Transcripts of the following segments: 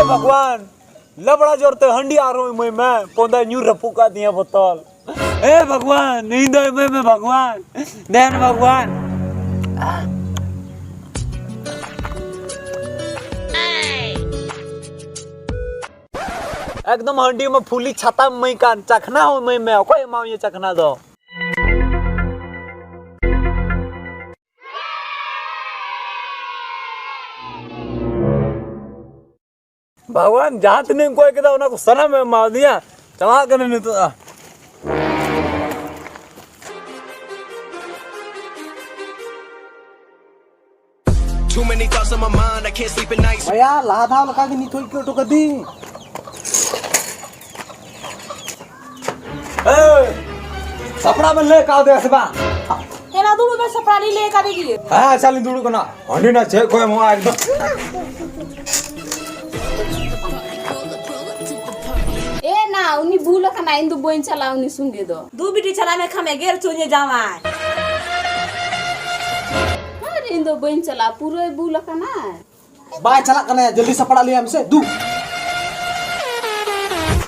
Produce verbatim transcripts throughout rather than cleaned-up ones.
ᱵᱷᱟᱜᱽᱣᱟᱱ, ᱞᱮᱵᱲᱟ ᱡᱳᱨ ᱛᱮ ᱦᱟᱺᱰᱤ ᱟᱨᱦᱚᱸ ᱮᱢᱟᱹᱧ ᱢᱮ, ᱯᱚᱸᱫᱟᱭ ᱧᱩ ᱨᱟᱹᱯᱩᱫ ᱠᱟᱜ ᱛᱤᱧᱟ ᱵᱳᱛᱚᱞ᱾ ᱮ ᱵᱷᱟᱜᱽᱣᱟᱱ, ᱤᱧ ᱫᱚ ᱮᱢᱟᱹᱧ ᱢᱮ ᱵᱷᱟᱜᱽᱣᱟᱱ, ᱫᱮᱱ ᱵᱷᱟᱜᱽᱣᱟᱱ᱾ ᱮᱠᱫᱚᱢ ᱦᱟᱺᱰᱤ ᱢᱟ ᱯᱷᱩᱞᱤ ᱪᱷᱟᱛᱟᱢ ᱮᱢᱟᱹᱧ ᱠᱟᱱ, ᱪᱟᱠᱷᱱᱟ ᱦᱚᱸ ᱮᱢᱟᱹᱧ ᱢᱮ, ᱚᱠᱚᱭ ᱮᱢᱟᱣᱤᱧᱟ ᱪᱟᱠᱷᱱᱟ ᱫᱚ? ᱵᱷᱟᱜᱽᱣᱟᱱ, ᱡᱟᱦᱟᱸ ᱛᱤᱱᱟᱹᱜ ᱮᱢ ᱠᱚᱭ ᱠᱮᱫᱟ, ᱚᱱᱟ ᱠᱚ ᱥᱟᱱᱟᱢ ᱮᱢ ᱮᱢᱟᱣᱟᱫᱤᱧᱟ᱾ ᱪᱟᱞᱟᱜ ᱠᱟᱹᱱᱟᱹᱧ ᱱᱤᱛᱚᱜ ᱫᱚ᱾ Too many thoughts on my mind, I can't sleep at night. ᱵᱚᱭᱟ, ᱞᱟᱦᱟ ᱫᱷᱟᱣ ᱞᱮᱠᱟ ᱜᱮ ᱱᱤᱛ ᱦᱚᱸ ᱟᱹᱭᱠᱟᱹᱣ ᱦᱚᱴᱚ ᱠᱟᱹᱫᱤᱧ᱾ ᱮᱭ, ᱥᱟᱯᱲᱟᱣ ᱵᱮᱱ ᱞᱟᱹᱭ ᱠᱟᱣᱫᱮᱭᱟ ᱥᱮ ᱵᱟᱝ? ᱦᱮᱸ, ᱱᱟ ᱫᱩᱲᱩᱵ ᱵᱮᱱ, ᱥᱟᱯᱲᱟᱣ ᱞᱤᱧ ᱞᱟᱹᱭ ᱠᱟᱫᱮ ᱜᱮ᱾ ᱦᱮᱸ, ᱟᱪᱪᱷᱟ, ᱞᱤᱧ ᱫᱩᱲᱩᱵ ᱠᱟᱱᱟ᱾ ᱦᱟᱺᱰᱤ ᱱᱟ ᱪᱮᱫ ᱠᱚ ᱮᱢᱚᱜᱼᱟ ᱮᱠᱫᱚᱢ᱾ ᱮ ᱱᱟ, ᱩᱱᱤ ᱵᱩᱞ ᱟᱠᱟᱱᱟ, ᱤᱧ ᱫᱚ ᱵᱟᱹᱧ ᱪᱟᱞᱟᱜᱼᱟ ᱩᱱᱤ ᱥᱚᱸᱜᱮ ᱫᱚ᱾ ᱫᱩ ᱵᱤᱴᱤ ᱪᱟᱞᱟᱜ ᱢᱮ, ᱠᱷᱟᱢ ᱮᱜᱮᱨ ᱦᱚᱪᱚᱧᱟ ᱡᱟᱶᱟᱭ᱾ ᱟᱨ ᱤᱧ ᱫᱚ ᱵᱟᱹᱧ ᱪᱟᱞᱟᱜᱼᱟ, ᱯᱩᱨᱟᱹᱭ ᱵᱩᱞ ᱟᱠᱟᱱᱟ᱾ ᱵᱟᱭ ᱪᱟᱞᱟᱜ ᱠᱟᱱᱟ, ᱡᱚᱞᱫᱤ ᱥᱟᱯᱲᱟᱜ ᱞᱟᱹᱭᱟᱢ ᱥᱮ, ᱫᱩ᱾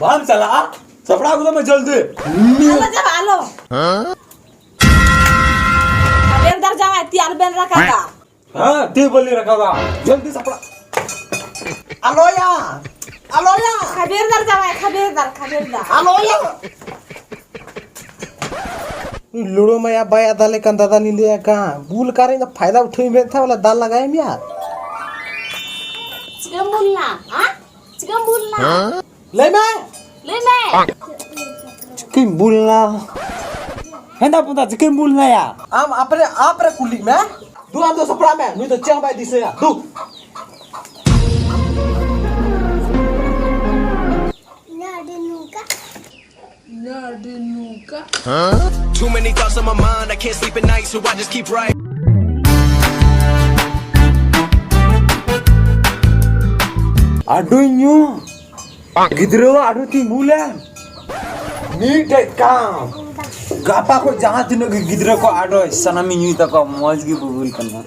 ᱵᱟᱢ ᱪᱟᱞᱟᱜᱼᱟ? ᱥᱟᱯᱲᱟᱣ ᱠᱚᱫᱚ ᱢᱮ ᱡᱚᱞᱫᱤ᱾ ᱟᱞᱚ ᱪᱟᱞᱟᱜ, ᱟᱞᱚ᱾ ᱦᱮᱸ? ᱠᱷᱟᱵᱮᱨᱫᱟᱨ ᱡᱟᱶᱟᱭ, ᱛᱤ ᱟᱞᱚᱵᱮᱱ ᱨᱟᱠᱟᱵᱟ᱾ ᱦᱮᱸ, ᱛᱤ ᱵᱟᱹᱞᱤ ᱨᱟᱠᱟᱵᱟ᱾ ᱡᱚᱞᱫᱤ ᱥᱟᱯᱲᱟᱜ᱾ ᱟᱞᱚᱭᱟ, ᱟᱞᱚᱭᱟ᱾ ᱠᱷᱟᱵᱮᱨᱫᱟᱨ ᱡᱟᱶᱟᱭ, ᱠᱷᱟᱵᱮᱨᱫᱟᱨ, ᱠᱷᱟᱵᱮᱨᱫᱟᱨ᱾ ᱟᱞᱚᱭᱟ᱾ ᱞᱩᱲᱩ ᱢᱟᱭᱟ ᱵᱟᱭ ᱟᱫᱟ ᱞᱮᱠᱟᱱ ᱫᱟᱫᱟ ᱞᱤᱧ ᱞᱟᱹᱭᱟ ᱠᱟᱱ᱾ ᱵᱩᱞ ᱠᱟᱨᱮ ᱤᱧ ᱫᱚ ᱯᱷᱟᱭᱫᱟ ᱩᱴᱷᱟᱹᱣ ᱢᱮᱱ ᱛᱟᱦᱮᱸ, ᱵᱚᱞᱮ ᱫᱟᱞ ᱞᱟᱜᱟᱭ ᱢᱮᱭᱟ᱾ ᱪᱤᱠᱟᱹᱢ ᱵᱩᱞ ᱱᱟ? ᱦᱮᱸ? ᱪᱤᱠᱟᱹᱢ ᱵᱩᱞ ᱱᱟ? ᱞᱟᱹᱭ ᱢᱮ᱾ ᱞᱟᱹᱭ ᱢᱮ᱾ ᱪᱤᱠᱟᱹᱧ ᱵᱩᱞ ᱱᱟ? ᱦᱮᱸᱫᱟ ᱯᱚᱸᱫᱟ ᱪᱤᱠᱟᱹᱧ ᱵᱩᱞ ᱱᱟᱭᱟ? ᱟᱢ ᱟᱯᱨᱮ, ᱟᱯᱨᱮ ᱠᱩᱞᱤ ᱢᱮ᱾ ᱫᱩ, ᱟᱢ ᱫᱚ ᱥᱟᱯᱲᱟᱜ ᱢᱮ᱾ ᱱᱩᱭ ᱫᱚ ᱪᱮᱫ ᱦᱚᱸ ᱵᱟᱭ ᱫᱤᱥᱟᱹᱭᱟ᱾ ᱫᱩ᱾ ᱤᱧᱟᱹᱜ ᱟᱹᱰᱤ ᱱᱚᱝᱠᱟ᱾ Too many thoughts on my mind, I can't sleep at night, so I just keep writing. ᱟᱹᱰᱩᱧ ᱧᱩ, ᱜᱤᱫᱽᱨᱟᱹᱣᱟᱜ ᱟᱹᱰᱩ ᱛᱤᱧ ᱵᱩᱞᱟ᱾ ᱢᱤᱫᱴᱮᱡ ᱠᱟᱢ, ᱜᱟᱯᱟ ᱠᱷᱚᱡ ᱡᱟᱦᱟᱸ ᱛᱤᱱᱟᱹᱜ ᱜᱮ ᱜᱤᱫᱽᱨᱟᱹ ᱠᱚ ᱟᱰᱚᱭ, ᱥᱟᱱᱟᱢᱤᱧ ᱧᱩᱭ ᱛᱟᱠᱚᱣᱟ, ᱢᱚᱡᱽ ᱜᱮ ᱵᱩᱵᱩᱞ ᱠᱟᱱᱟ᱾